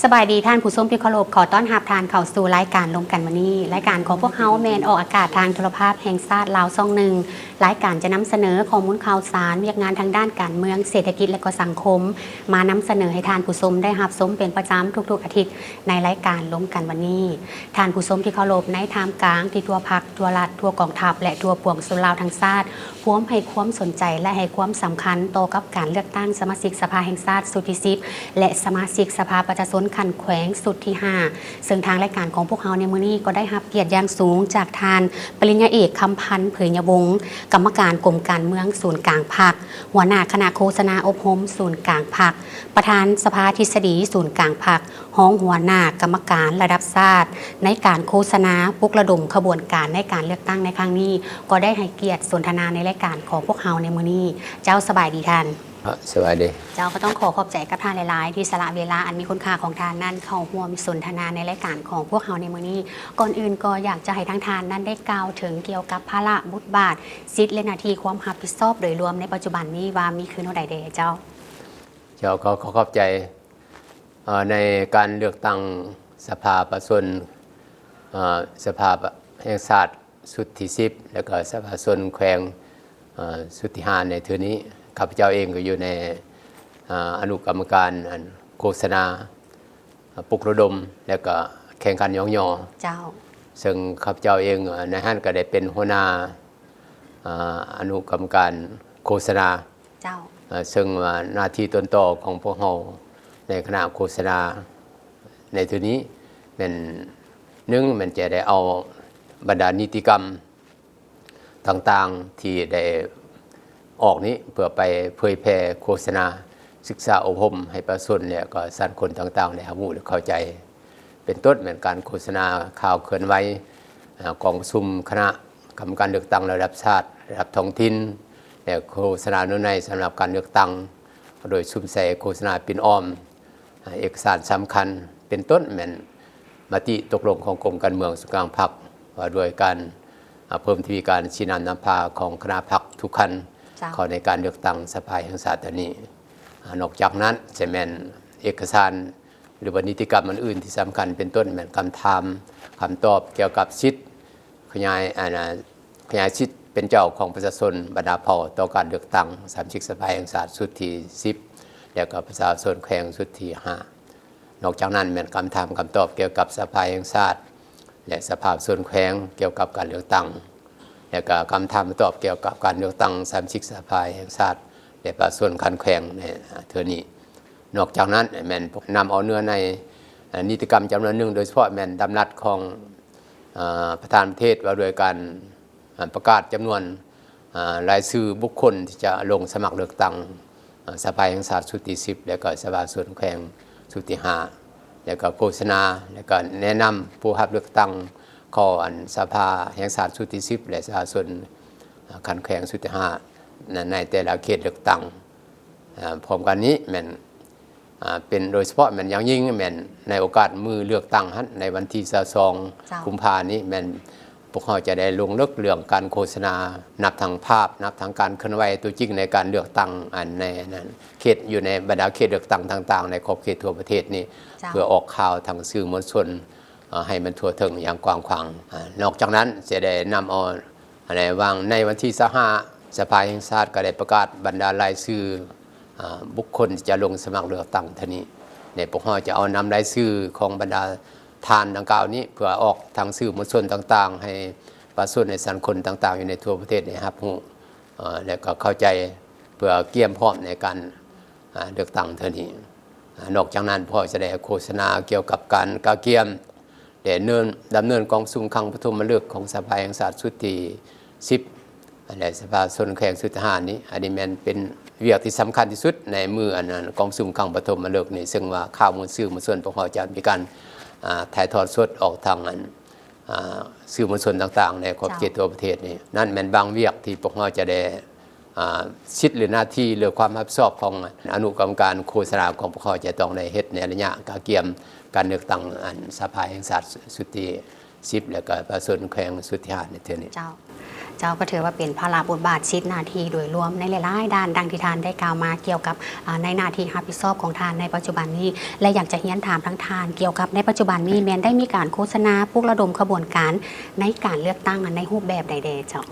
ສະບາຍດີທ່ານຜູ້ຊົມທີ່ເຄົາລົບ, ຂໍຕ້ອນຮັບທ່ານເຂົ້າສູ່ລາຍການລົມກັນວັນນີ້. ລາຍການຂອງພວກເຮົາແມ່ນອອກອາກາດທາງໂທລະພາບແຫ່ງຊາດລາວຊ່ອງໜຶ່ງ. ລາຍການຈະນຳສະເໜີຂໍ້ມູນຂ່າວສານ, ວຽກງານທາງດ້ານການເມືອງ, ເສດຖະກິດ ແລະ ກໍສັງຄົມ ມານຳສະເໜີໃຫ້ທ່ານຜູ້ຊົມໄດ້ຮັບຊົມເປັນປະຈຳທຸກໆອາທິດ ໃນລາຍການລົມກັນວັນນີ້. ທ່ານຜູ້ຊົມທີ່ເຄົາລົບ, ໃນທ່າມກາງທີ່ທົ່ວພັກ, ທົ່ວລັດ, ທົ່ວກອງທັບ ແລະ ທົ່ວປວງຊົນລາວທັງຊາດ ພວມໃຫ້ຄວາມສົນໃຈ ແລະ ໃຫ້ຄວາມສຳຄັນຕໍ່ກັບການເລືອກຕັ້ງສະມາຊິກສະພາແຫ່ງຊາດຊຸດທີສິບ ແລະ ສະມາຊິກສະພາປະຊາຊົນຂັ້ນແຂວງຊຸດທີຫ້າ ເຊິ່ງທາງລາຍການຂອງພວກເຮົາໃນມື້ນີ້ກໍໄດ້ຮັບກຽດຢ່າງສູງຈາກທ່ານປະລິນຍາເອກ ຄຳພັນ ເຜີຍຍະວົງ ກຳມະການກົມການເມືອງສູນກາງພັກ, ຫົວໜ້າຄະນະໂຄສະນາອົບຮົມສູນກາງພັກ, ປະທານສະພາທິດສະດີສູນກາງພັກ, ຮອງຫົວໜ້າກຳມະການລະດັບຊາດ ໃນການໂຄສະນາປຸກລະດົມຂະບວນການໃນການເລືອກຕັ້ງໃນຄັ້ງນີ້ ກໍໄດ້ໃຫ້ກຽດສົນທະນາໃນລາຍການຂອງພວກເຮົາໃນມື້ນີ້. ເຈົ້າ, ສະບາຍດີທ່ານ. ເອີ ສະບາຍດີ. ເຈົ້າ, ກໍຕ້ອງຂໍຂອບໃຈກັບທ່ານຫຼາຍໆ ທີ່ສະຫຼະເວລາອັນມີຄຸນຄ່າຂອງທ່ານນັ້ນ ເຂົ້າຮ່ວມສົນທະນາໃນລາຍການຂອງພວກເຮົາໃນມື້ນີ້. ກ່ອນອື່ນກໍຢາກຈະໃຫ້ທາງທ່ານນັ້ນໄດ້ກ່າວເຖິງກ່ຽວກັບພາລະ, ບົດບາດ, ສິດ ແລະ ໜ້າທີ່ຄວາມຮັບຜິດຊອບໂດຍລວມໃນປັດຈຸບັນນີ້ວ່າມີຄືແນວໃດແດ່ເຈົ້າ? ເຈົ້າ, ຂໍ ຂໍຂອບໃຈ. ເອີ ໃນການເລືອກຕັ້ງສະພາປະຊາຊົນ ເອີ ສະພາແຫ່ງຊາດຊຸດທີສິບ ແລະ ກໍສະພາຊົນແຂວງ ເອີ ຊຸດທີຫ້າ ໃນເທື່ອນີ້, ຂ້າພະເຈົ້າເອງກໍຢູ່ໃນ ເອີ ອະນຸກຳມະການ ອັນ ໂຄສະນາ ເອີ ປຸກລະດົມ ແລະ ກໍແຂ່ງຂັນຍ້ອງຍໍ. ເຈົ້າ. ເຊິ່ງຂ້າພະເຈົ້າເອງ ເອີ ໃນຫັ້ນກໍໄດ້ເປັນຫົວໜ້າ ເອີ ອະນຸກຳມະການໂຄສະນາ. ເຈົ້າ. ເອີ ເຊິ່ງວ່າໜ້າທີ່ຕົ້ນຕໍຂອງພວກເຮົາໃນຄະນະໂຄສະນາໃນເທື່ອນີ້ແມ່ນ ໜຶ່ງ ແມ່ນຈະໄດ້ເອົາບັນດານິຕິກຳຕ່າງໆທີ່ໄດ້ອອກນີ້ ເພື່ອໄປເຜີຍແຜ່ໂຄສະນາ ສຶກສາອົບຮົມໃຫ້ປະຊາຊົນ ແລະ ກໍສານຄົນຕ່າງໆໄດ້ຮັບຮູ້ ແລະ ເຂົ້າໃຈ. ເປັນຕົ້ນແມ່ນການໂຄສະນາຂ່າວເຄື່ອນໄຫວ ເອີ ກອງປະຊຸມຄະນະກຳມະການເລືອກຕັ້ງລະດັບຊາດ, ລະດັບທ້ອງຖິ່ນ ແລະ ໂຄສະນາໂນໃນສຳລັບການເລືອກຕັ້ງ ໂດຍສຸມໃສ່ໂຄສະນາປິ່ນອ້ອມ ເອກະສານສຳຄັນ ເປັນຕົ້ນແມ່ນມະຕິຕົກລົງຂອງກົມການເມືອງສູນກາງພັກ ວ່າດ້ວຍການ ເພີ່ມທະວີການຊີ້ນຳນຳພາຂອງຄະນະພັກທຸກຂັ້ນ ເຈົ້າ ເຂົ້າໃນການເລືອກຕັ້ງສະພາແຫ່ງຊາດເທື່ອນີ້. ນອກຈາກນັ້ນ ຈະແມ່ນເອກະສານ ຫຼືວ່ານິຕິກຳອັນອື່ນທີ່ສຳຄັນ ເປັນຕົ້ນແມ່ນຄຳຖາມຄຳຕອບກ່ຽວກັບສິດ ຂະຫຍາຍ ອັນ ຂະຫຍາຍສິດເປັນເຈົ້າຂອງປະຊາຊົນບັນດາເຜົ່າຕໍ່ການເລືອກຕັ້ງສະມາຊິກສະພາແຫ່ງຊາດຊຸດທີສິບ ແລະ ກໍປະຊາຊົນແຂວງຊຸດທີຫ້າ. ນອກຈາກນັ້ນແມ່ນຄຳຖາມຄຳຕອບກ່ຽວກັບສະພາແຫ່ງຊາດ ແລະ ສະພາປະຊາຊົນແຂວງກ່ຽວກັບການເລືອກຕັ້ງ ແລະ ກໍຄຳຖາມຄຳຕອບກ່ຽວກັບການເລືອກຕັ້ງສະມາຊິກສະພາແຫ່ງຊາດ ແລະ ປະຊາຊົນຂັ້ນແຂວງໃນເທື່ອນີ້. ນອກຈາກນັ້ນແມ່ນນຳເອົາເນື້ອໃນ ເອີ ນິຕິກຳຈຳນວນໜຶ່ງ ໂດຍສະເພາະແມ່ນດຳລັດຂອງ ເອີ ປະທານປະເທດ ວ່າດ້ວຍການ ເອີ ປະກາດຈຳນວນ ເອີ ລາຍຊື່ບຸກຄົນທີ່ຈະລົງສະໝັກເລືອກຕັ້ງ ເອີ ສະພາແຫ່ງຊາດຊຸດທີສິບ ແລະ ກໍສະພາປະຊາຊົນແຂວງຊຸດທີຫ້າ ແລະ ກໍໂຄສະນາ ແລະ ກໍແນະນຳຜູ້ຮັບເລືອກຕັ້ງເຂົ້າ ອັນ ສະພາແຫ່ງຊາດຊຸດທີສິບ ແລະ ສະພາປະຊາຊົນ ເອີ ຂັ້ນແຂວງຊຸດທີຫ້າ ໃນ ໃນແຕ່ລະເຂດເລືອກຕັ້ງ. ເອີ ພ້ອມກັນນີ້ແມ່ນ ເປັນໂດຍສະເພາະແມ່ນຢ່າງຍິ່ງແມ່ນໃນໂອກາດມື້ເລືອກຕັ້ງຫັ້ນ ໃນວັນທີຊາວສອງ ເຈົ້າ ກຸມພານີ້ ແມ່ນພວກເຮົາຈະໄດ້ລົງເລິກເລື່ອງການໂຄສະນາ ນັບທັງພາບ ນັບທັງການເຄື່ອນໄຫວຕົວຈິງໃນການເລືອກຕັ້ງ ອັນ ໃນນັ້ນ ເຂດ ຢູ່ໃນບັນດາເຂດເລືອກຕັ້ງຕ່າງໆ ໃນຂອບເຂດທົ່ວປະເທດນີ້ ເຈົ້າ ເພື່ອອອກຂ່າວທາງສື່ມວນຊົນ ເອີ ໃຫ້ມັນທົ່ວເຖິງຢ່າງກວ້າງຂວາງ. ເອີ ນອກຈາກນັ້ນຈະໄດ້ນຳເອົາ ໃນຫວ່າງ ໃນວັນທີຊາວຫ້າ ສະພາແຫ່ງຊາດກໍໄດ້ປະກາດບັນດາລາຍຊື່ ເອີ ບຸກຄົນທີ່ຈະລົງສະໝັກເລືອກຕັ້ງເທື່ອນີ້ ແລະ ພວກເຮົາຈະເອົານຳລາຍຊື່ຂອງບັນດາທ່ານດັ່ງກ່າວນີ້ ເພື່ອອອກທາງສື່ມວນຊົນຕ່າງໆ ໃຫ້ປະຊາຊົນ ໃນສັງຄົມຕ່າງໆ ຢູ່ໃນທົ່ວປະເທດໄດ້ຮັບຮູ້ ເອີ ແລະ ກໍເຂົ້າໃຈ ເພື່ອກຽມພ້ອມໃນການ ເລືອກຕັ້ງເທື່ອນີ້. ນອກຈາກນັ້ນ ພວກເຮົາຈະໄດ້ໂຄສະນາກ່ຽວກັບການກະກຽມ ແລະ ເນີນ ດຳເນີນກອງປະຊຸມຄັ້ງປະຖົມມະລຶກຂອງສະພາແຫ່ງຊາດຊຸດທີສິບ ແລະ ສະພາຊົນແຂວງຊຸດທີຫ້ານີ້. ອັນນີ້ແມ່ນເປັນວຽກທີ່ສຳຄັນທີ່ສຸດໃນມື້ ອັນ ອັນ ກອງປະຊຸມຄັ້ງປະຖົມມະລຶກນີ້ ເຊິ່ງວ່າຂ່າວມູນ ສື່ມວນຊົນ ພວກເຮົາຈະມີການ ອາ ຖ່າຍທອດສົດອອກທາງ ອັນ ອາ ສື່ມວນຊົນຕ່າງໆ ໃນຂອບເຂດ ເຈົ້າ ທົ່ວປະເທດນີ້. ນັ້ນແມ່ນບາງວຽກທີ່ພວກເຮົາຈະໄດ້ ອາ ສິດ ຫຼື ໜ້າທີ່ ຫຼື ຄວາມຮັບຜິດຊອບຂອງອະນຸກຳມະການໂຄສະນາຂອງພວກເຮົາ ຈະຕ້ອງໄດ້ເຮັດໃນໄລຍະກະກຽມການເລືອກຕັ້ງ ອັນ ສະພາແຫ່ງຊາດຊຸດທີສິບ ແລະ ກະປະຊາຊົນແຂວງຊຸດທີຫ້າ ໃນເທື່ອນີ້. ເຈົ້າ. ເຈົ້າ ກໍຖືວ່າເປັນພາລະບົດບາດສິດໜ້າທີ່ໂດຍລວມໃນຫຼາຍໆດ້ານ ດັ່ງທີ່ທ່ານໄດ້ກ່າວມາກ່ຽວກັບ ອາ ໃນໜ້າທີ່ຮັບຜິດຊອບຂອງທ່ານໃນປັດຈຸບັນນີ້ ແລະ ຢາກຈະຮຽນຖາມທາງທ່ານກ່ຽວກັບໃນປັດຈຸບັນນີ້ ແມ່ນໄດ້ມີການໂຄສະນາປຸກລະດົມຂະບວນການໃນການເລືອກຕັ້ງໃນຮູບແບບໃດແດ່ເຈົ້າ?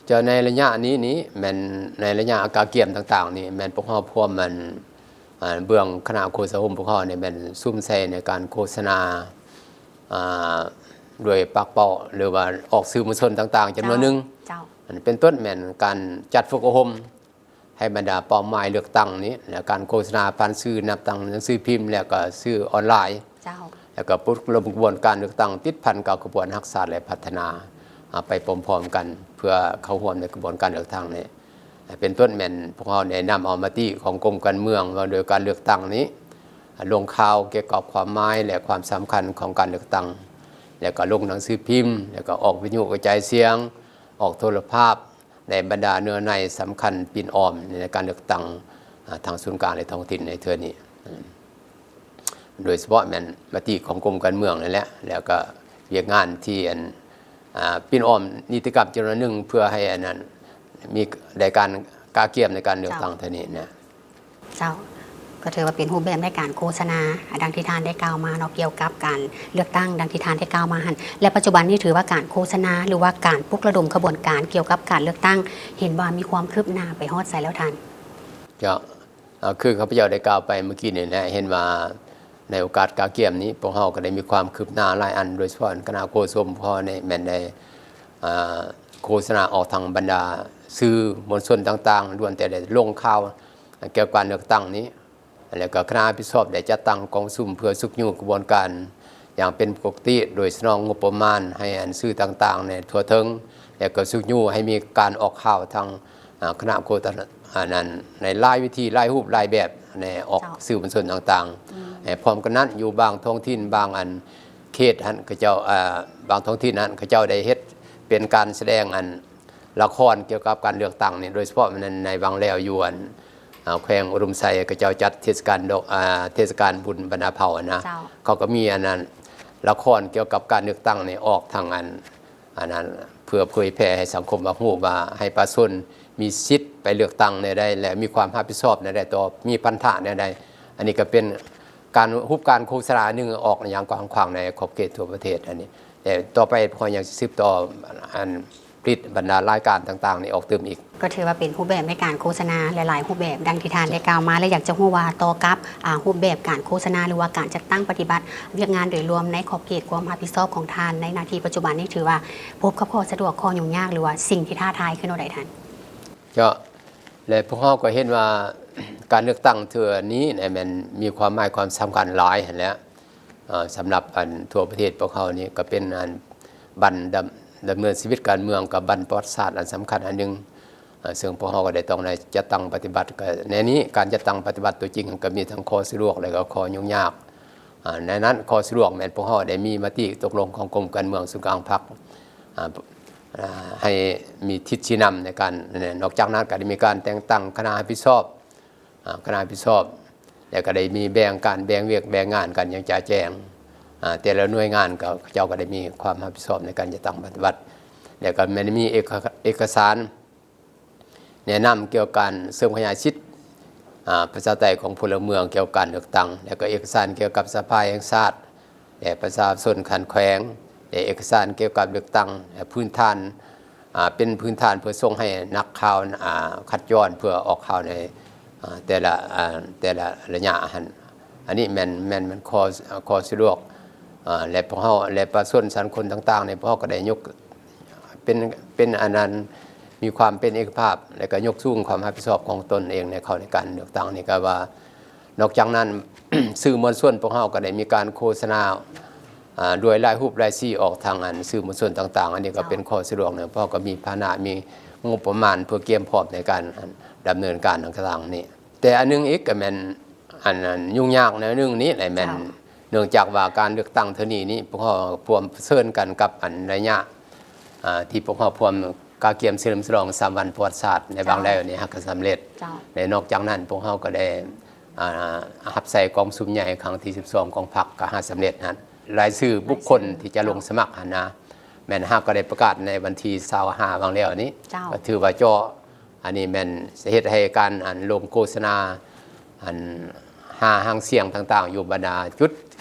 ເຈົ້າ ໃນໄລຍະນີ້ນີ້ແມ່ນ ໃນໄລຍະກະກຽມຕ່າງໆນີ້ ແມ່ນພວກເຮົາພວມ ອັນ ອາ ເບື້ອງຄະນະໂຄສະນາອົງພວກເຮົານີ້ແມ່ນສຸມໃສ່ໃນການໂຄສະນາ ອາ ໂດຍປາກເປົ້າ ຫຼືວ່າອອກສື່ມວນຊົນຕ່າງໆຈຳນວນໜຶ່ງ ເຈົ້າ ເຈົ້າ ອັນເປັນຕົ້ນແມ່ນການຈັດຝຶກອົບຮົມໃຫ້ບັນດາເປົ້າໝາຍເລືອກຕັ້ງນີ້ ແລະ ການໂຄສະນາຜ່ານສື່ນັບຕັ້ງໜັງສືພິມ ແລະ ກໍສື່ອອນລາຍ ເຈົ້າ ແລະ ກໍປຸກລະດົມຂະບວນການເລືອກຕັ້ງຕິດພັນກັບຂະບວນຮັກຊາດ ແລະ ພັດທະນາ ອາ ໄປພ້ອມໆກັນ ເພື່ອເຂົ້າຮ່ວມໃນຂະບວນການເລືອກຕັ້ງນີ້. ເປັນຕົ້ນແມ່ນພວກເຮົາໄດ້ນຳເອົາມະຕິຂອງກົມການເມືອງວ່າໂດຍການເລືອກຕັ້ງນີ້ ລົງຂ່າວກ່ຽວກັບຄວາມໝາຍ ແລະ ຄວາມສຳຄັນຂອງການເລືອກຕັ້ງ ແລະ ກໍລົງໜັງສືພິມ ແລະ ກໍອອກວິທະຍຸກະຈາຍສຽງ ອອກໂທລະພາບ ໃນບັນດາເນື້ອໃນສຳຄັນປິ່ນອ້ອມໃນການເລືອກຕັ້ງ ອາ ທາງສູນກາງ ແລະ ທ້ອງຖິ່ນໃນເທື່ອນີ້. ໂດຍສະເພາະແມ່ນມະຕິຂອງກົມການເມືອງນັ້ນແຫຼະ ແລ້ວກໍວຽກງານທີ່ອັນ ອ່າ ປິ່ນອ້ອມນິຕິກຳຈຳນວນໜຶ່ງ ເພື່ອໃຫ້ອັນນັ້ນມີ ໄດ້ການກະກຽມໃນການເລືອກຕັ້ງເທື່ອນີ້ນະ. ເຈົ້າ ກໍຖືວ່າເປັນຮູບແບບໃນການໂຄສະນາ ອາ ດັ່ງທີ່ທ່ານໄດ້ກ່າວມາເນາະ ກ່ຽວກັບການເລືອກຕັ້ງ ດັ່ງທີ່ທ່ານໄດ້ກ່າວມາຫັ້ນ ແລະ ປັດຈຸບັນນີ້ຖືວ່າການໂຄສະນາ ຫຼືວ່າການປຸກລະດົມຂະບວນການກ່ຽວກັບການເລືອກຕັ້ງ ເຫັນວ່າມີຄວາມຄືບໜ້າໄປຮອດໃສແລ້ວທ່ານ? ເຈົ້າ ເອີ ຄືຂ້າພະເຈົ້າໄດ້ກ່າວໄປເມື່ອກີ້ນີ້ແຫຼະ ເຫັນວ່າໃນໂອກາດກະກຽມນີ້ ພວກເຮົາກໍໄດ້ມີຄວາມຄືບໜ້າຫຼາຍອັນ ໂດຍສະເພາະຄະນະໂຄສົມພວກເຮົານີ້ແມ່ນໄດ້ ອ່າ ໂຄສະນາອອກທາງບັນດາສື່ມວນຊົນຕ່າງໆ ລ້ວນແຕ່ໄດ້ລົງຂ່າວກ່ຽວກັບການເລືອກຕັ້ງນີ້ ແລ້ວກໍຄະນະຮັບຜິດຊອບໄດ້ຈັດຕັ້ງກອງປະຊຸມເພື່ອຊຸກຍູ້ຂະບວນການຢ່າງເປັນປົກກະຕິ ໂດຍສະໜອງງົບປະມານໃຫ້ອັນສື່ຕ່າງໆໃນທົ່ວເຖິງ ແລ້ວກໍຊຸກຍູ້ໃຫ້ມີການອອກຂ່າວທາງ ອາ ຄະນະໂຄສະນາ ອັນນັ້ນ ໃນຫຼາຍວິທີ ຫຼາຍຮູບ ຫຼາຍແບບ ໃນອອກ ເຈົ້າ ສື່ມວນຊົນຕ່າງໆ ອືມ ແລະ ພ້ອມກັນນັ້ນ ຢູ່ບາງທ້ອງຖິ່ນ ບາງອັນເຂດຫັ້ນ ເຂົາເຈົ້າ ອາ ບາງທ້ອງຖິ່ນຫັ້ນ ເຂົາເຈົ້າໄດ້ເຮັດເປັນການສະແດງອັນລະຄອນກ່ຽວກັບການເລືອກຕັ້ງນີ້ ໂດຍສະເພາະແມ່ນໃນວັງແລ້ວຢູ່ອັນ ອາ ແຂວງອຸດົມໄຊ ເຂົາເຈົ້າຈັດເທດສະການດອກ ອາ ເທດສະການບຸນບັນດາເຜົ່າຫັ້ນນະ ເຈົ້າ ເຂົາກໍມີອັນນັ້ນ ລະຄອນກ່ຽວກັບການເລືອກຕັ້ງນີ້ອອກທາງອັນ ອັນນັ້ນ ເພື່ອເຜີຍແຜ່ໃຫ້ສັງຄົມຮັບຮູ້ວ່າ ໃຫ້ປະຊາຊົນມີສິດໄປເລືອກຕັ້ງແນວໃດ ແລະ ມີຄວາມຮັບຜິດຊອບແນວໃດຕໍ່ ມີພັນທະແນວໃດ. ອັນນີ້ກໍເປັນການ ຮູບການໂຄສະນາໜຶ່ງອອກຢ່າງກວ້າງຂວາງໃນຂອບເຂດທົ່ວປະເທດ ອັນນີ້ ແລະ ຕໍ່ໄປພວກເຮົາຍັງຊິສືບຕໍ່ ອັນ ຜະລິດບັນດາລາຍການຕ່າງໆນີ້ອອກຕື່ມອີກ. ກໍຖືວ່າເປັນຮູບແບບໃນການໂຄສະນາຫຼາຍໆຮູບແບບ ດັ່ງທີ່ທ່ານໄດ້ກ່າວມາ ແລະ ຢາກຈະຮູ້ວ່າຕໍ່ກັບ ອາ ຮູບແບບການໂຄສະນາ ຫຼືວ່າການຈັດຕັ້ງປະຕິບັດວຽກງານໂດຍລວມໃນຂອບເຂດຄວາມຮັບຜິດຊອບຂອງທ່ານໃນໜ້າທີ່ປັດຈຸບັນນີ້ ຖືວ່າພົບກັບຂໍ້ສະດວກ ຂໍ້ຫຍຸ້ງຍາກ ຫຼືວ່າສິ່ງທີ່ທ້າທາຍຄືແນວໃດທ່ານ? ເຈົ້າ ແລະ ພວກເຮົາກໍເຫັນວ່າການເລືອກຕັ້ງເທື່ອນີ້ນະ ແມ່ນມີຄວາມໝາຍຄວາມສຳຄັນຫຼາຍຫັ້ນແຫຼະ. ເອີ ສຳລັບອັນທົ່ວປະເທດພວກເຮົານີ້ກໍເປັນອັນບັ້ນດຳ ດຳເນີນຊີວິດການເມືອງ ກັບບັ້ນປະຫວັດສາດອັນສຳຄັນອັນໜຶ່ງ ເຊິ່ງພວກເຮົາກໍໄດ້ຕ້ອງໄດ້ຈັດຕັ້ງປະຕິບັດ ກໍໃນນີ້ການຈັດຕັ້ງປະຕິບັດຕົວຈິງກໍມີທັງຂໍ້ສະດວກ ແລະ ກໍຂໍ້ຫຍຸ້ງຍາກ. ໃນນັ້ນຂໍ້ສະດວກແມ່ນພວກເຮົາໄດ້ມີມະຕິຕົກລົງຂອງກົມການເມືອງສູນກາງພັກ ໃຫ້ມີທິດຊີ້ນຳໃນການ ນອກຈາກນັ້ນກໍໄດ້ມີການແຕ່ງຕັ້ງຄະນະຮັບຜິດຊອບ ອາ ຄະນະຮັບຜິດຊອບ ແລະ ກໍໄດ້ມີແບ່ງການແບ່ງວຽກແບ່ງງານກັນຢ່າງຈະແຈ້ງ ອາ ແຕ່ລະໜ່ວຍງານກໍ ເຂົາເຈົ້າກໍໄດ້ມີຄວາມຮັບຜິດຊອບໃນການຈັດຕັ້ງປະຕິບັດ ແລະ ກໍແມ່ນໄດ້ມີເອກະ ເອກະສານແນະນຳກ່ຽວກັບການເສີມຂະຫຍາຍສິດ ອາ ປະຊາທິປະໄຕຂອງພົນລະເມືອງກ່ຽວກັບການເລືອກຕັ້ງ ແລະ ກໍເອກະສານກ່ຽວກັບສະພາແຫ່ງຊາດ ແລະ ປະຊາຊົນຂັ້ນແຂວງ ແລະ ເອກະສານກ່ຽວກັບເລືອກຕັ້ງ ແລະ ພື້ນຖານ ອ່າ ເປັນພື້ນຖານເພື່ອສົ່ງໃຫ້ນັກຂ່າວ ອ່າ ຄັດຍ້ອນເພື່ອອອກຂ່າວໃນ ອ່າ ແຕ່ລະ ອ່າ ແຕ່ລະໄລຍະຫັ້ນ. ອັນນີ້ແມ່ນ ແມ່ນ ແມ່ນຂໍ້ ຂໍ້ສະດວກ ອ່າ ແລະ ພວກເຮົາ ແລະ ປະຊາຊົນສັງຄົມຕ່າງໆນີ້ ພວກເຮົາກໍໄດ້ຍົກ ເປັນ ເປັນອັນນັ້ນ ມີຄວາມເປັນເອກະພາບ ແລະ ກໍຍົກສູງຄວາມຮັບຜິດຊອບຂອງຕົນເອງໃນເຂົ້າໃນການເລືອກຕັ້ງນີ້ ກໍວ່າ ນອກຈາກນັ້ນ ສື່ມວນຊົນພວກເຮົາກໍໄດ້ມີການໂຄສະນາ ອ່າ ດ້ວຍຫຼາຍຮູບຫຼາຍສີອອກທາງອັນສື່ມວນຊົນຕ່າງໆ ອັນນີ້ກໍເປັນ ເຈົ້າ ຂໍ້ສະດວກເນາະ ເພາະກໍມີພາຫະນະ ມີງົບປະມານເພື່ອກຽມພ້ອມໃນການ ອັນ ດຳເນີນການຕ່າງໆນີ້. ແຕ່ອັນໜຶ່ງອີກກໍແມ່ນ ອັນ ອັນຫຍຸ້ງຍາກແນວໜຶ່ງນີ້ແຫຼະ ແມ່ນ ເຈົ້າ ເນື່ອງຈາກວ່າການເລືອກຕັ້ງເທື່ອນີ້ນີ້ ພວກເຮົາພວມປະເຊີນກັນກັບອັນໄລຍະ ອ່າ ທີ່ພວກເຮົາພວມກະກຽມສະເຫຼີມສະຫຼອງສາມວັນປະຫວັດສາດໃນບາງ ເຈົ້າ ແລ້ວນີ້ຫາກະສຳເລັດ ເຈົ້າ ແລະ ນອກຈາກນັ້ນ ພວກເຮົາກໍໄດ້ ອ່າ ຮັບໃຊ້ກອງປະຊຸມໃຫຍ່ຄັ້ງທີສິບສອງຂອງພັກກໍຫາສຳເລັດຫັ້ນ ລາຍຊື່ບຸກຄົນທີ່ຈະລົງສະໝັກຫັ້ນນະ ແມ່ນເຮົາກໍໄດ້ປະກາດໃນວັນທີຊາວຫ້າຫວ່າງແລ້ວນີ້ ເຈົ້າ ກໍຖືວ່າເຈາະ ອັນນີ້ແມ່ນເຮັດໃຫ້ການ ອັນ ລົງໂຄສະນາ ອັນ ຫາຫາງສຽງຕ່າງໆ ຢູ່ບັນດາຈຸດ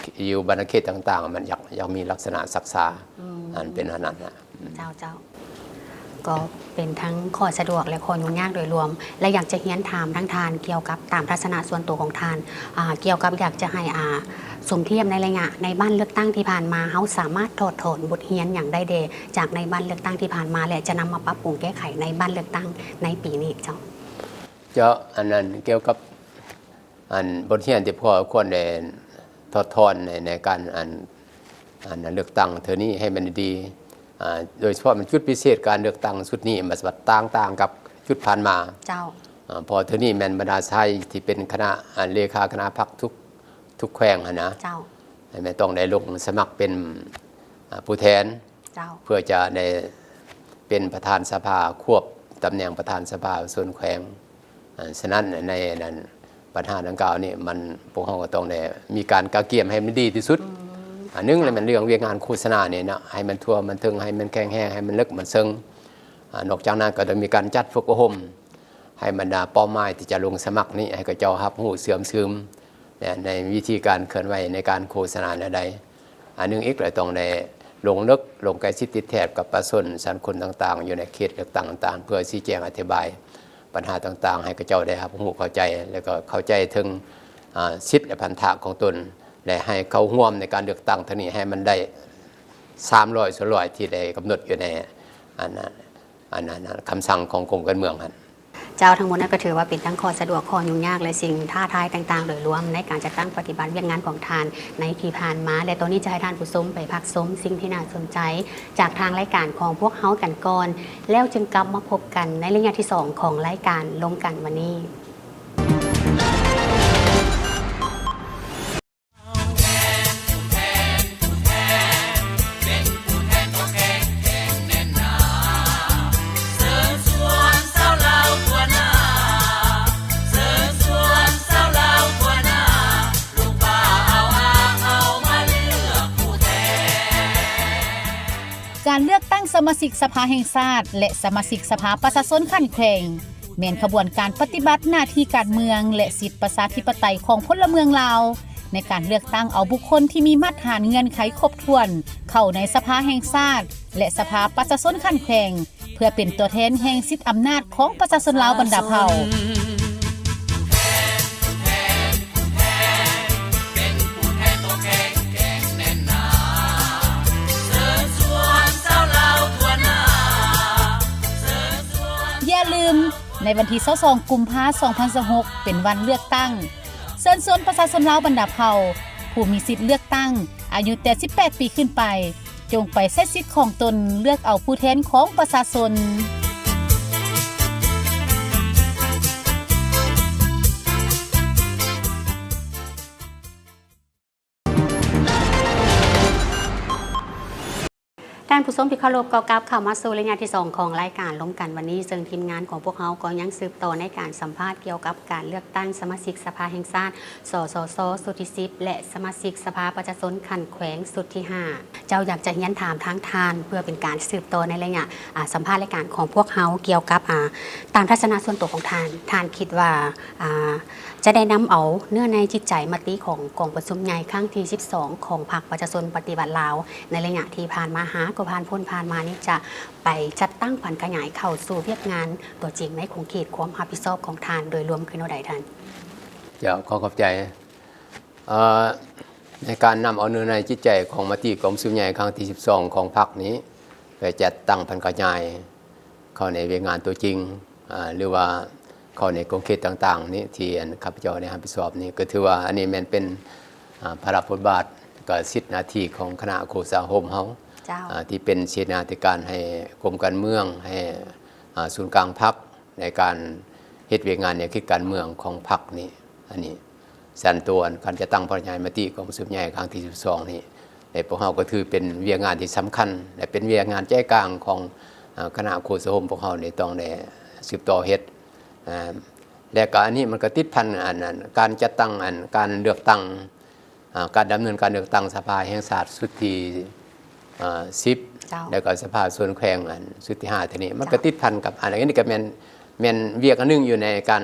ຢູ່ບັນດາເຂດຕ່າງໆ ມັນຢາກ ຢາກມີລັກສະນະຊັກຊ້າ ອືມ ອັນເປັນອັນນັ້ນນະ ເຈົ້າ ເຈົ້າ ກໍເປັນທັງຂໍ້ສະດວກ ແລະ ຂໍ້ຫຍຸ້ງຍາກໂດຍລວມ ແລະ ຢາກຈະຮຽນຖາມທາງທ່ານກ່ຽວກັບຕາມທັດສະນະສ່ວນໂຕຂອງທ່ານ ອ່າ ກ່ຽວກັບຢາກຈະໃຫ້ ອ່າ ສົມທຽບໃນໄລຍະໃນບ້ານເລືອກຕັ້ງທີ່ຜ່ານມາ ເຮົາສາມາດຖອດຖອນບົດຮຽນຫຍັງໄດ້ແດ່ຈາກໃນບ້ານເລືອກຕັ້ງທີ່ຜ່ານມາ ແລະ ຈະນຳມາປັບປຸງແກ້ໄຂໃນບ້ານເລືອກຕັ້ງໃນປີນີ້ເຈົ້າ? ເຈົ້າ ອັນນັ້ນກ່ຽວກັບ ອັນ ບົດຮຽນທີ່ພວກເຮົາຄວນໄດ້ຖອດຖອນໃນ ໃນການ ອັນ ອັນເລືອກຕັ້ງເທື່ອນີ້ໃຫ້ມັນດີ ອ່າ ໂດຍສະເພາະມັນຈຸດພິເສດການເລືອກຕັ້ງຊຸດນີ້ ມັນແບບຕ່າງໆກັບຊຸດຜ່ານມາ ເຈົ້າ ອ່າ ເພາະເທື່ອນີ້ແມ່ນບັນດາຊາຍທີ່ເປັນຄະນະ ອັນ ເລຂາຄະນະພັກທຸກ ທຸກແຂວງຫັ້ນນະ ເຈົ້າ ແມ່ນຕ້ອງໄດ້ລົງສະໝັກເປັນ ອ່າ ຜູ້ແທນ ເຈົ້າ ເພື່ອຈະໄດ້ເປັນປະທານສະພາ ຄວບຕຳແໜ່ງປະທານສະພາປະຊາຊົນແຂວງ. ອາ ສະນັ້ນໃນນັ້ນ ບັນຫາດັ່ງກ່າວນີ້ ມັນ ພວກເຮົາກໍຕ້ອງໄດ້ມີການກະກຽມໃຫ້ມັນດີທີ່ສຸດ. ອືມ ອັນໜຶ່ງແລ້ວແມ່ນເລື່ອງວຽກງານໂຄສະນານີ້ເນາະ ໃຫ້ມັນທົ່ວມັນເຖິງ ໃຫ້ມັນແຂງແຮງ ໃຫ້ມັນເລິກມັນເຊິ່ງ. ອາ ນອກຈາກນັ້ນກໍຕ້ອງມີການຈັດຝຶກອົບຮົມ ໃຫ້ບັນດາເປົ້າໝາຍທີ່ຈະລົງສະໝັກນີ້ ໃຫ້ເຂົາເຈົ້າຮັບຮູ້ເຊື່ອມຊຶມ ແລະ ໃນວິທີການເຄື່ອນໄຫວໃນການໂຄສະນາແນວໃດ. ອັນໜຶ່ງອີກ ລະຕ້ອງໄດ້ລົງເລິກ ລົງໃກ້ຊິດຕິດແທດກັບປະຊາຊົນຊັ້ນຄົນຕ່າງໆ ຢູ່ໃນເຂດເລືອກຕັ້ງຕ່າງໆ ເພື່ອຊີ້ແຈງອະທິບາຍບັນຫາຕ່າງໆ ໃຫ້ເຂົາເຈົ້າໄດ້ຮັບຮູ້ເຂົ້າໃຈ ແລະ ກໍເຂົ້າໃຈເຖິງ ອາ ສິດ ແລະ ພັນທະຂອງຕົນ ແລະ ໃຫ້ເຂົ້າຮ່ວມໃນການເລືອກຕັ້ງຄັ້ງນີ້ໃຫ້ມັນໄດ້ສາມຮ້ອຍສ່ວນຮ້ອຍທີ່ໄດ້ກຳນົດຢູ່ໃນ ອັນ ອັນ ອັນ ອັນ ຄຳສັ່ງຂອງກົມການເມືອງຫັ້ນ. ເຈົ້າ ທັງໝົດນັ້ນກໍຖືວ່າເປັນທັງຂໍ້ສະດວກ ຂໍ້ຫຍຸ້ງຍາກ ແລະ ສິ່ງທ້າທາຍຕ່າງໆໂດຍລວມໃນການຈັດຕັ້ງປະຕິບັດວຽກງານຂອງທ່ານໃນທີ່ຜ່ານມາ ແລະ ຕອນນີ້ຈະໃຫ້ທ່ານຜູ້ຊົມໄປພັກຊົມສິ່ງທີ່ໜ້າສົນໃຈຈາກທາງລາຍການຂອງພວກເຮົາກັນກ່ອນ ແລ້ວຈຶ່ງກັບມາພົບກັນໃນໄລຍະທີສອງຂອງລາຍການລົມກັນວັນນີ້. ການເລືອກຕັ້ງສະມາຊິກສະພາແຫ່ງຊາດ ແລະ ສະມາຊິກສະພາປະຊາຊົນຂັ້ນແຂວງ ແມ່ນຂະບວນການປະຕິບັດໜ້າທີ່ການເມືອງ ແລະ ສິດປະຊາທິປະໄຕຂອງພົນລະເມືອງລາວ ໃນການເລືອກຕັ້ງເອົາບຸກຄົນທີ່ມີມາດຖານເງື່ອນໄຂຄົບຖ້ວນ ເຂົ້າໃນສະພາແຫ່ງຊາດ ແລະ ສະພາປະຊາຊົນຂັ້ນແຂວງ ເພື່ອເປັນຕົວແທນແຫ່ງສິດອຳນາດຂອງປະຊາຊົນລາວບັນດາເຜົ່າ. ຢ່າລືມ, ໃນວັນທີຊາວສອງ ກຸມພາ ສອງພັນຊາວຫົກ ເປັນວັນເລືອກຕັ້ງ. ເຊີນຊວນປະຊາຊົນລາວບັນດາເຜົ່າ ຜູ້ມີສິດເລືອກຕັ້ງ ອາຍຸແຕ່ສິບແປດປີຂຶ້ນໄປ, ຈົ່ງໄປໃຊ້ສິດຂອງຕົນເລືອກເອົາຜູ້ແທນຂອງປະຊາຊົນ. ທ່ານຜູ້ຊົມທີ່ເຄົາລົບ, ກໍກັບເຂົ້າມາສູ່ໄລຍະທີສອງຂອງລາຍການລົມກັນວັນນີ້, ເຊິ່ງທີມງານຂອງພວກເຮົາກໍຍັງສືບຕໍ່ໃນການສຳພາດກ່ຽວກັບການເລືອກຕັ້ງສະມາຊິກສະພາແຫ່ງຊາດ ສສຊ ຊຸດທີສິບ ແລະ ສະມາຊິກສະພາປະຊາຊົນຂັ້ນແຂວງຊຸດທີຫ້າ. ເຈົ້າ, ຢາກຈະຮຽນຖາມທາງທ່ານ ເພື່ອເປັນການສືບຕໍ່ໃນໄລຍະ ອາ ສຳພາດລາຍການຂອງພວກເຮົາ ກ່ຽວກັບ ອາ ຕາມທັດສະນະສ່ວນໂຕຂອງທ່ານ, ທ່ານຄິດວ່າ ອາ ຈະໄດ້ນຳເອົາເນື້ອໃນຈິດໃຈມະຕິຂອງກອງປະຊຸມໃຫຍ່ຄັ້ງທີສິບສອງຂອງພັກປະຊາຊົນປະຕິວັດລາວ ໃນໄລຍະທີ່ຜ່ານມາ ຫາກໍຜ່ານພົ້ນຜ່ານມານີ້ ຈະໄປຈັດຕັ້ງຜັນຂະຫຍາຍເຂົ້າສູ່ວຽກງານຕົວຈິງໃນຂົງເຂດຄວາມຮັບຜິດຊອບຂອງທ່ານໂດຍລວມຄືແນວໃດທ່ານ? ເຈົ້າ, ຂໍຂອບໃຈ. ເອີ່ ໃນການນຳເອົາເນື້ອໃນຈິດໃຈຂອງມະຕິກອງປະຊຸມໃຫຍ່ຄັ້ງທີສິບສອງຂອງພັກນີ້ ໄປຈັດຕັ້ງຜັນຂະຫຍາຍເຂົ້າໃນວຽກງານຕົວຈິງ ອາ ຫຼືວ່າເຂົ້າໃນຂົງເຂດຕ່າງໆນີ້ ທີ່ອັນຂ້າພະເຈົ້າໄດ້ຮັບຜິດຊອບນີ້ ກໍຖືວ່າອັນນີ້ແມ່ນເປັນ ອາ ພາລະບົດບາດ ແລະ ກໍສິດໜ້າທີ່ຂອງຄະນະໂຄສາຄົມເຮົາ ເຈົ້າ ອາ ທີ່ເປັນເສນາທິການໃຫ້ກົມການເມືອງ ໃຫ້ ອາ ສູນກາງພັກ ໃນການເຮັດວຽກງານແນວຄິດການເມືອງຂອງພັກນີ້. ອັນນີ້ ສານຕົວການຈັດຕັ້ງຜັນຂະຫຍາຍມະຕິກອງປະຊຸມໃຫຍ່ຄັ້ງທີສິບສອງນີ້ ແລະ ພວກເຮົາກໍຖືເປັນວຽກງານທີ່ສຳຄັນ ແລະ ເປັນວຽກງານໃຈກາງຂອງ ເອີ ຄະນະໂຄສາຄົມພວກເຮົານີ້ ຕ້ອງໄດ້ສືບຕໍ່ເຮັດ ເອີ ແລະ ກໍອັນນີ້ມັນກໍຕິດພັນ ອັນ ອັນ ການຈັດຕັ້ງ ອັນ ການເລືອກຕັ້ງ ອາ ການດຳເນີນການເລືອກຕັ້ງສະພາແຫ່ງຊາດຊຸດທີ ອາ ສິບ ເຈົ້າ ແລ້ວກໍສະພາສ່ວນແຂວງອັນຊຸດທີຫ້າເທື່ອນີ້ ມັນກໍຕິດພັນກັບອັນນີ້ ກໍແມ່ນ ແມ່ນວຽກອັນໜຶ່ງຢູ່ໃນການ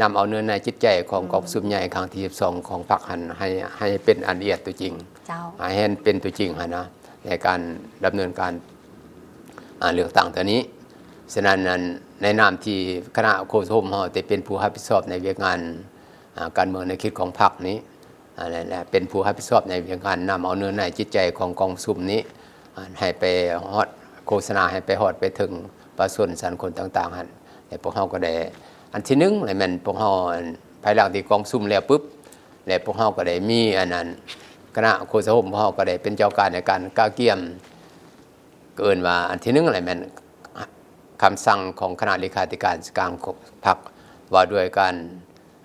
ນຳເອົາເນື້ອໃນຈິດໃຈຂອງກອງປະຊຸມໃຫຍ່ຄັ້ງທີສິບສອງຂອງພັກຫັ້ນ ໃຫ້ ໃຫ້ເປັນອັນລະອຽດຕົວຈິງ ເຈົ້າ ໃຫ້ເຫັນເປັນຕົວຈິງຫັ້ນນະ ໃນການດຳເນີນການ ອ່າ ເລືອກຕັ້ງເທື່ອນີ້. ສະນັ້ນ ໃນນາມທີ່ຄະນະໂຄສົມເຮົາໄດ້ເປັນຜູ້ຮັບຜິດຊອບໃນວຽກງານ ອ່າ ການເມືອງແນວຄິດຂອງພັກນີ້ ອັນນັ້ນແຫຼະ ເປັນຜູ້ຮັບຜິດຊອບໃນວຽກງານນຳເອົາເນື້ອໃນຈິດໃຈຂອງກອງປະຊຸມນີ້ ອັນ ໃຫ້ໄປຮອດ ໂຄສະນາໃຫ້ໄປຮອດໄປເຖິງປະຊາຊົນສັນຄົນຕ່າງໆຫັ້ນ ແລະ ພວກເຮົາກໍໄດ້ ອັນທີໜຶ່ງ ແລະ ແມ່ນພວກເຮົາ ອັນ ພາຍຫຼັງທີ່ກອງປະຊຸມແລ້ວປຶບ ແລະ ພວກເຮົາກໍໄດ້ມີ ອັນນັ້ນ ຄະນະໂຄສະໂຄມຂອງເຮົາກໍໄດ້ເປັນເຈົ້າການໃນການກະກຽມ ກໍເອີ້ນວ່າອັນທີໜຶ່ງແຫຼະ ແມ່ນຄຳສັ່ງຂອງຄະນະເລຂາທິການກາງຂອງພັກ ວ່າດ້ວຍການ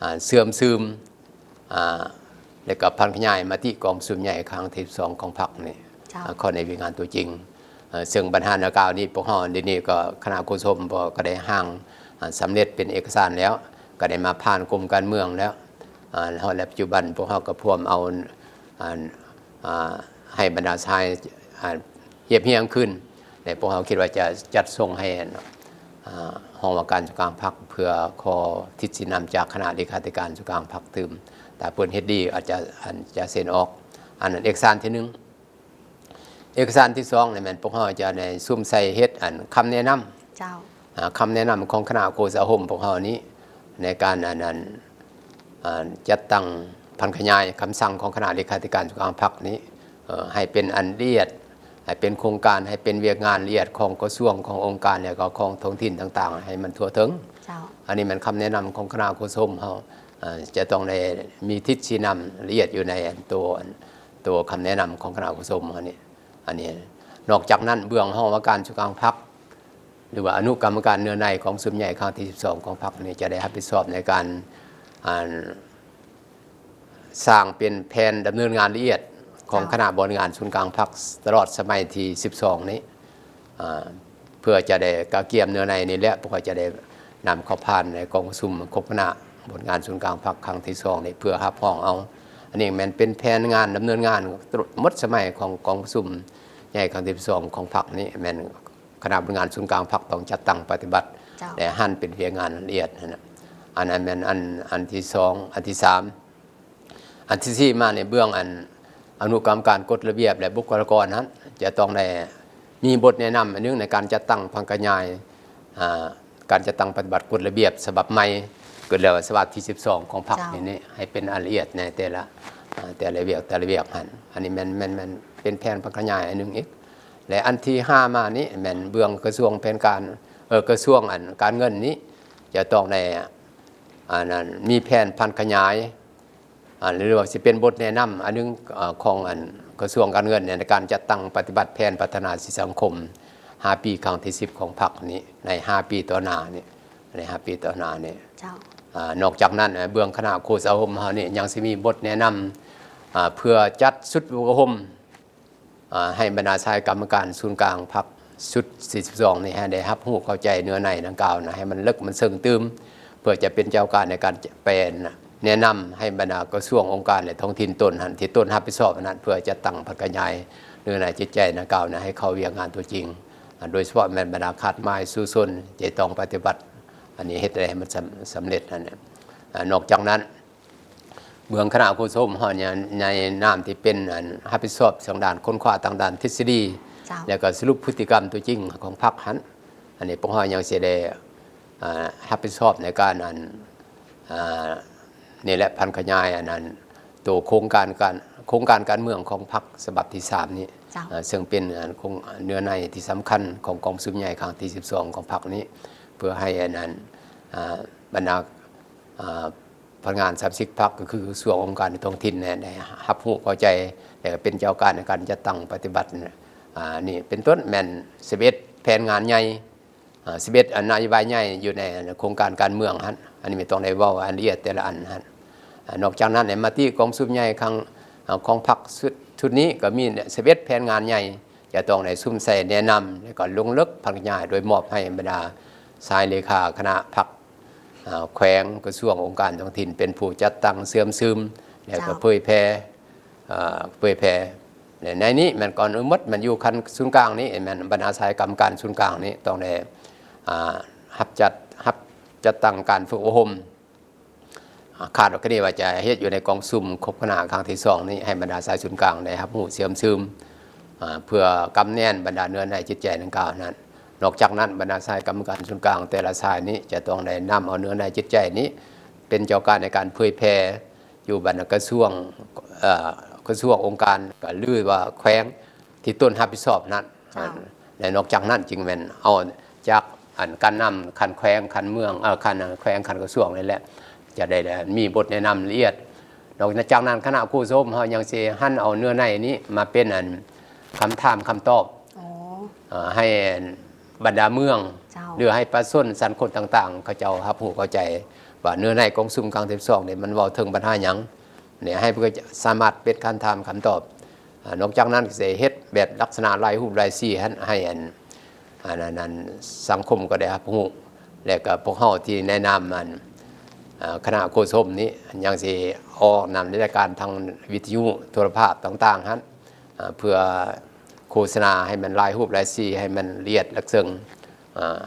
ອ່າ ເຊື່ອມຊຶມ ອ່າ ແລະ ກໍຜັນຂະຫຍາຍມະຕິກອງປະຊຸມໃຫຍ່ຄັ້ງທີສິບສອງຂອງພັກນີ້ ເຈົ້າ ອາ ເຂົ້າໃນວຽກງານຕົວຈິງ. ເຊິ່ງບັນຫາດັ່ງກ່າວນີ້ ພວກເຮົາດຽວນີ້ກໍຄະນະໂຄສົມກໍໄດ້ຮ່າງ ອ່າ ສຳເລັດເປັນເອກະສານແລ້ວ ກໍໄດ້ມາຜ່ານກົມການເມືອງແລ້ວ ອ່າ ຮອດແລ້ວ ປັດຈຸບັນພວກເຮົາກໍພວມເອົາ ອັນ ອ່າ ໃຫ້ບັນດາຊາຍ ອ່າ ຮຽບຮຽງຂຶ້ນ ແລະ ພວກເຮົາຄິດວ່າຈະຈັດສົ່ງໃຫ້ ອ່າ ຫ້ອງວ່າການສູນກາງພັກ ເພື່ອຂໍທິດຊີ້ນຳຈາກຄະນະເລຂາທິການສູນກາງພັກຕື່ມ ຖ້າເພິ່ນເຮັດດີອາດຈະ ອັນ ຈະເຊັນອອກ. ອັນນັ້ນເອກະສານທີໜຶ່ງ. ເອກະສານທີສອງນີ້ແມ່ນພວກເຮົາຈະໄດ້ສຸມໃສ່ເຮັດ ອັນ ຄຳແນະນຳ ເຈົ້າ ອ່າ ຄຳແນະນຳຂອງຄະນະໂຄສະໂຄມພວກເຮົານີ້ ໃນການ ອັນ ອັນ ອ່າ ຈັດຕັ້ງຜັນຂະຫຍາຍຄຳສັ່ງຂອງຄະນະເລຂາທິການສູນກາງພັກນີ້ ເອີ ໃຫ້ເປັນອັນລະອຽດ ໃຫ້ເປັນໂຄງການ ໃຫ້ເປັນວຽກງານລະອຽດຂອງກະຊວງ ຂອງອົງການ ແລະ ກໍຂອງທ້ອງຖິ່ນຕ່າງໆ ໃຫ້ມັນທົ່ວເຖິງ. ເຈົ້າ ອັນນີ້ແມ່ນຄຳແນະນຳຂອງຄະນະໂຄສົມເຮົາ ເອີ ຈະຕ້ອງໄດ້ມີທິດຊີ້ນຳລະອຽດຢູ່ໃນອັນໂຕ ອັນ ໂຕຄຳແນະນຳຂອງຄະນະໂຄສົມເຮົານີ້. ອັນນີ້ ນອກຈາກນັ້ນ ເບື້ອງຫ້ອງວ່າການສູນກາງພັກ ຫຼືວ່າອະນຸກຳມະການເນື້ອໃນຂອງປະຊຸມໃຫຍ່ຄັ້ງທີສິບສອງຂອງພັກນີ້ ຈະໄດ້ຮັບຜິດຊອບໃນການ ອັນ ສ້າງເປັນແຜນດຳເນີນງານລະອຽດຂອງ ເຈົ້າ ຄະນະບໍລິຫານສູນກາງພັກ ຕະຫຼອດສະໄໝທີສິບສອງນີ້ ອ່າ ເພື່ອຈະໄດ້ກະກຽມເນື້ອໃນນີ້ແຫຼະ ເພື່ອຈະໄດ້ນຳເຂົ້າຜ່ານໃນກອງປະຊຸມຄົບຄະນະບໍລິຫານສູນກາງພັກຄັ້ງທີສອງນີ້ ເພື່ອຮັບຮອງເອົາ. ອັນນີ້ແມ່ນເປັນແຜນງານດຳເນີນງານຕະຫຼອດໝົດສະໄໝຂອງກອງປະຊຸມໃຫຍ່ຄັ້ງທີສິບສອງຂອງພັກນີ້ ແມ່ນຄະນະບໍລິຫານສູນກາງພັກຕ້ອງຈັດຕັ້ງປະຕິບັດ ເຈົ້າ ແລະ ຫັນເປັນວຽກງານລະອຽດຫັ້ນນະ. ອັນນັ້ນແມ່ນອັນ ອັນທີສອງ. ອັນທີສາມ ອັນທີສີ່ມາໃນເບື້ອງອັນອະນຸກຳມະການກົດລະບຽບ ແລະ ບຸກຄະລາກອນຫັ້ນ ຈະຕ້ອງໄດ້ມີບົດແນະນຳອັນໜຶ່ງໃນການຈັດຕັ້ງຜັນຂະຫຍາຍ ອ່າ ການຈັດຕັ້ງປະຕິບັດກົດລະບຽບສະບັບໃໝ່ ກໍເອີ້ນວ່າສະບັບທີສິບສອງຂອງພັກ ເຈົ້າ ນີ້ ໃຫ້ເປັນອັນລະອຽດໃນແຕ່ລະ ອ່າ ແຕ່ລະວຽກ ແຕ່ລະວຽກຫັ້ນ. ອັນນີ້ແມ່ນ ແມ່ນ ແມ່ນເປັນແຜນຜັນຂະຫຍາຍອັນໜຶ່ງອີກ ແລະ ອັນທີຫ້າມານີ້ແມ່ນເບື້ອງກະຊວງແຜນການ ເອີ ກະຊວງອັນການເງິນນີ້ ຈະຕ້ອງໄດ້ ອັນນັ້ນ ມີແຜນຜັນຂະຫຍາຍ ອັນ ຫຼືວ່າຊິເປັນບົດແນະນຳອັນໜຶ່ງ ເອີ ຂອງອັນກະຊວງການເງິນ ໃນການຈັດຕັ້ງປະຕິບັດແຜນພັດທະນາເສດຖະກິດສັງຄົມຫ້າປີ ຄັ້ງທີສິບຂອງພັກນີ້ ໃນຫ້າປີຕໍ່ໜ້ານີ້ ໃນຫ້າປີຕໍ່ໜ້ານີ້. ເຈົ້າ ອາ ນອກຈາກນັ້ນ ເບື້ອງຄະນະໂຄສະໂຄມເຮົານີ້ ຍັງຊິມີບົດແນະນຳ ອາ ເພື່ອຈັດຊຸດຝຶກອົບຮົມ ອ່າ ໃຫ້ບັນດາຊາຍກຳມະການສູນກາງພັກຊຸດທີສິບສອງນີ້ ໃຫ້ໄດ້ຮັບຮູ້ເຂົ້າໃຈເນື້ອໃນດັ່ງກ່າວນະ ໃຫ້ມັນເລິກມັນເຊິ່ງຕື່ມ ເພື່ອຈະເປັນເຈົ້າການໃນການແປນະ ແນະນຳໃຫ້ບັນດາກະຊວງ ອົງການ ແລະ ທ້ອງຖິ່ນຕົນຫັ້ນ ທີ່ຕົນຮັບຜິດຊອບອັນນັ້ນ ເພື່ອຈັດຕັ້ງຜັນຂະຫຍາຍເນື້ອໃນຈິດໃຈດັ່ງກ່າວນະ ໃຫ້ເຂົ້າວຽກງານຕົວຈິງ ໂດຍສະເພາະແມ່ນບັນດາຄາດໝາຍສູ້ຊົນ ຈະຕ້ອງປະຕິບັດ ອັນນີ້ເຮັດໃຫ້ມັນສຳ ສຳເລັດຫັ້ນນະ. ນອກຈາກນັ້ນ ເບື້ອງຄະນະໂຄສົມເຮົານີ້ ໃນນາມທີ່ເປັນ ອັນ ຮັບຜິດຊອບທາງດ້ານຄົ້ນຄວ້າທາງດ້ານທິດສະດີ ເຈົ້າ ແລ້ວກໍສະຫຼຸບພຶດຕິກຳຕົວຈິງຂອງພັກຫັ້ນ ອັນນີ້ພວກເຮົາຍັງຊິໄດ້ ອາ ຮັບຜິດຊອບໃນການ ອັນ ອາ ນີ້ແຫຼະ ຜັນຂະຫຍາຍ ອັນນັ້ນ ໂຕໂຄງການການ ໂຄງການການເມືອງຂອງພັກສະບັບທີສາມນີ້ ເຈົ້າ ອາ ເຊິ່ງເປັນ ອັນ ໂຄງ ເນື້ອໃນທີ່ສຳຄັນຂອງກອງປະຊຸມໃຫຍ່ຄັ້ງທີສິບສອງຂອງພັກນີ້ ເພື່ອໃຫ້ ອັນນັ້ນ ອາ ບັນດາ ອາ ພະນັກງານສະມາຊິກພັກ ກໍຄືກະຊວງ ອົງການ ໃນທ້ອງຖິ່ນແນ່ ໄດ້ຮັບຮູ້ເຂົ້າໃຈ ແລະ ກໍເປັນເຈົ້າການໃນການຈັດຕັ້ງປະຕິບັດ ອາ ນີ້ເປັນຕົ້ນ ແມ່ນສິບເອັດແຜນງານໃຫຍ່ ອາ ສິບເອັດອັນນະໂຍບາຍໃຫຍ່ຢູ່ໃນໂຄງການການເມືອງຫັ້ນ ອັນນີ້ແມ່ນຕ້ອງໄດ້ເວົ້າລະອຽດແຕ່ລະອັນຫັ້ນ. ອາ ນອກຈາກນັ້ນ ໃນມະຕິກອງປະຊຸມໃຫຍ່ຄັ້ງ ອາ ຂອງພັກຊຸດ ຊຸດນີ້ ກໍມີສິບເອັດແຜນງານໃຫຍ່ ຈະຕ້ອງໄດ້ສຸມໃສ່ແນະນຳ ແລ້ວກໍລົງເລິກຜັນຂະຫຍາຍ ໂດຍມອບໃຫ້ບັນດາຊາຍເລຂາຄະນະພັກ ອາ ແຂວງ ກະຊວງ ອົງການທ້ອງຖິ່ນ ເປັນຜູ້ຈັດຕັ້ງເຊື່ອມຊຶມ ແລ້ວກໍ ເຈົ້າ ເຜີຍແຜ່ ເອີ ເຜີຍແຜ່ ໃນນີ້ແມ່ນການອະນຸມັດ ແມ່ນຢູ່ຂັ້ນສູນກາງນີ້ ແມ່ນບັນດາສາຍກຳກັນສູນກາງນີ້ ຕ້ອງໄດ້ ອ່າ ຮັບຈັດ ຮັບຈັດຕັ້ງການຝຶກອົບຮົມ ອາ ຄາດວ່າ ຄະເນວ່າຈະເຮັດຢູ່ໃນກອງປະຊຸມຄົບຄະນະຄັ້ງທີສອງນີ້ ໃຫ້ບັນດາສາຍສູນກາງໄດ້ຮັບຮູ້ເຊື່ອມຊຶມ ອາ ເພື່ອກຳແໜ້ນບັນດາເນື້ອໃນຈິດໃຈດັ່ງກ່າວນັ້ນ. ນອກຈາກນັ້ນ ບັນດາສາຍກຳມະການສູນກາງແຕ່ລະສາຍນີ້ ຈະຕ້ອງໄດ້ນຳເອົາເນື້ອໃນຈິດໃຈນີ້ ເປັນເຈົ້າການໃນການເຜີຍແຜ່ຢູ່ບັນດາກະຊວງ ເອີ ກະຊວງ ອົງການ ຫຼືວ່າແຂວງ ທີ່ຕົນຮັບຜິດຊອບນັ້ນ. ເຈົ້າ. ແລະ ນອກຈາກນັ້ນຈຶ່ງແມ່ນເອົາຈາກ ອັນ ການນຳຂັ້ນແຂວງ ຂັ້ນເມືອງ ເອີ ຂັ້ນແຂວງ ຂັ້ນກະຊວງນີ້ແຫຼະ ຈະໄດ້ ໄດ້ມີບົດແນະນຳລະອຽດ. ນອກຈາກນັ້ນ ຄະນະໂຄສົມເຮົາຍັງຊິຫັນເອົາເນື້ອໃນນີ້ມາເປັນ ອັນ ຄຳຖາມຄຳຕອບ ອໍ ເອີ ໃຫ້ ອັນ ບັນດາເມືອງ ເຈົ້າ ຫຼືໃຫ້ປະຊາຊົນຊັ້ນຄົນຕ່າງໆ ເຂົາເຈົ້າຮັບຮູ້ເຂົ້າໃຈວ່າເນື້ອໃນກອງປະຊຸມຄັ້ງທີສິບສອງນີ້ ມັນເວົ້າເຖິງບັນຫາຫຍັງ ນີ້ໃຫ້ເພິ່ນສາມາດເປັນຄຳຖາມຄຳຕອບ. ອາ ນອກຈາກນັ້ນກໍຊິເຮັດແບບລັກສະນະລາຍຮູບລາຍສີໃຫ້ ໃຫ້ອັນ ອັນ ອັນ ອັນ ສັງຄົມກໍໄດ້ຮັບຮູ້ ແລະກໍພວກເຮົາທີ່ໃນນາມອັນ ອາ ຄະນະໂຄສົມນີ້ ຍັງຊິອອກນຳໃນລາຍການທາງວິທະຍຸໂທລະພາບຕ່າງໆຫັ້ນ ອາ ເພື່ອໂຄສະນາໃຫ້ມັນລາຍຮູບລາຍສີ ໃຫ້ມັນລະອຽດລະເຊິ່ງ ອາ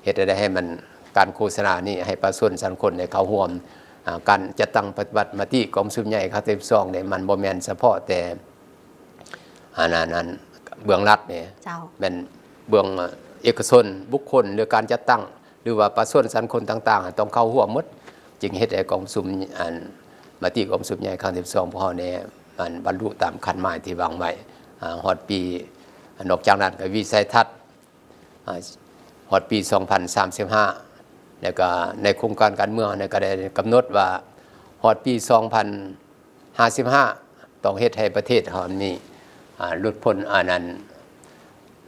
ເຮັດໃດໃຫ້ມັນ ການໂຄສະນານີ້ໃຫ້ປະຊາຊົນສັງຄົມໄດ້ເຂົ້າຮ່ວມ ອາ ການຈັດຕັ້ງປະຕິບັດມະຕິກອງປະຊຸມໃຫຍ່ຄັ້ງທີສິບສອງນີ້ ມັນບໍ່ແມ່ນສະເພາະແຕ່ ອັນ ອັນ ອັນ ເບື້ອງລັດນີ້ ເຈົ້າ ແມ່ນເບື້ອງເອກະຊົນ ບຸກຄົນ ຫຼືການຈັດຕັ້ງ ຫຼືວ່າປະຊາຊົນສັງຄົມຕ່າງໆ ຕ້ອງເຂົ້າຮ່ວມໝົດ ຈຶ່ງເຮັດໃຫ້ກອງປະຊຸມ ອັນ ມະຕິກອງປະຊຸມໃຫຍ່ຄັ້ງທີສິບສອງ ພວກເຮົານີ້ ມັນບັນລຸຕາມຄາດໝາຍທີ່ວາງໄວ້ ອາ ຮອດປີ ນອກຈາກນັ້ນກໍວິໄສທັດ ອາ ຮອດປີສອງພັນສາມສິບຫ້າ ແລ້ວກໍໃນໂຄງການການເມືອງນັ້ນກໍໄດ້ກຳນົດວ່າ ຮອດປີສອງພັນຫ້າສິບຫ້າ ຕ້ອງເຮັດໃຫ້ປະເທດເຮົານີ້ ອາ ຫຼຸດພົ້ນ ອັນນັ້ນ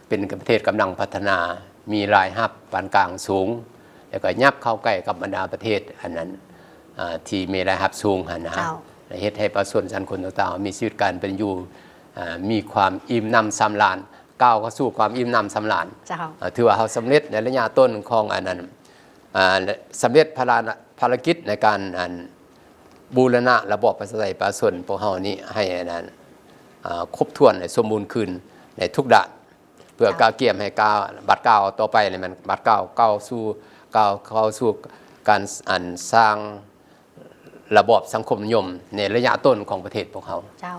ເປັນປະເທດກຳລັງພັດທະນາ ມີລາຍຮັບປານກາງສູງ ແລ້ວກໍຫຍັບເຂົ້າໃກ້ກັບບັນດາປະເທດ ອັນນັ້ນ ອາ ທີ່ມີລາຍຮັບສູງຫັ້ນນະ ເຈົ້າ ແລະ ເຮັດໃຫ້ປະຊາຊົນສັງຄົມຕ່າງໆ ມີຊີວິດການເປັນຢູ່ ອາ ມີຄວາມອີ່ມໜຳສຳລານ ກ້າວເຂົ້າສູ່ຄວາມອີ່ມໜຳສຳລານ ເຈົ້າ ອາ ຖືວ່າເຮົາສຳເລັດໃນໄລຍະຕົ້ນຂອງອັນນັ້ນ ອາ ສຳເລັດພາລະ ພາລະກິດໃນການ ອັນ ບູລະນະລະບອບປະຊາທິປະໄຕປະຊາຊົນພວກເຮົານີ້ ໃຫ້ອັນນັ້ນ ອາ ຄົບຖ້ວນ ແລະ ສົມບູນຄືນໃນທຸກດ້ານ ເພື່ອ ເຈົ້າ ກະກຽມໃຫ້ກ້າວ ບາດກ້າວຕໍ່ໄປນີ້ ແມ່ນບາດກ້າວ ກ້າວສູ່ ກ້າວເຂົ້າສູ່ການ ອັນ ສ້າງ ລະບອບສັງຄົມນິຍົມໃນໄລຍະຕົ້ນຂອງປະເທດພວກເຮົາ. ເຈົ້າ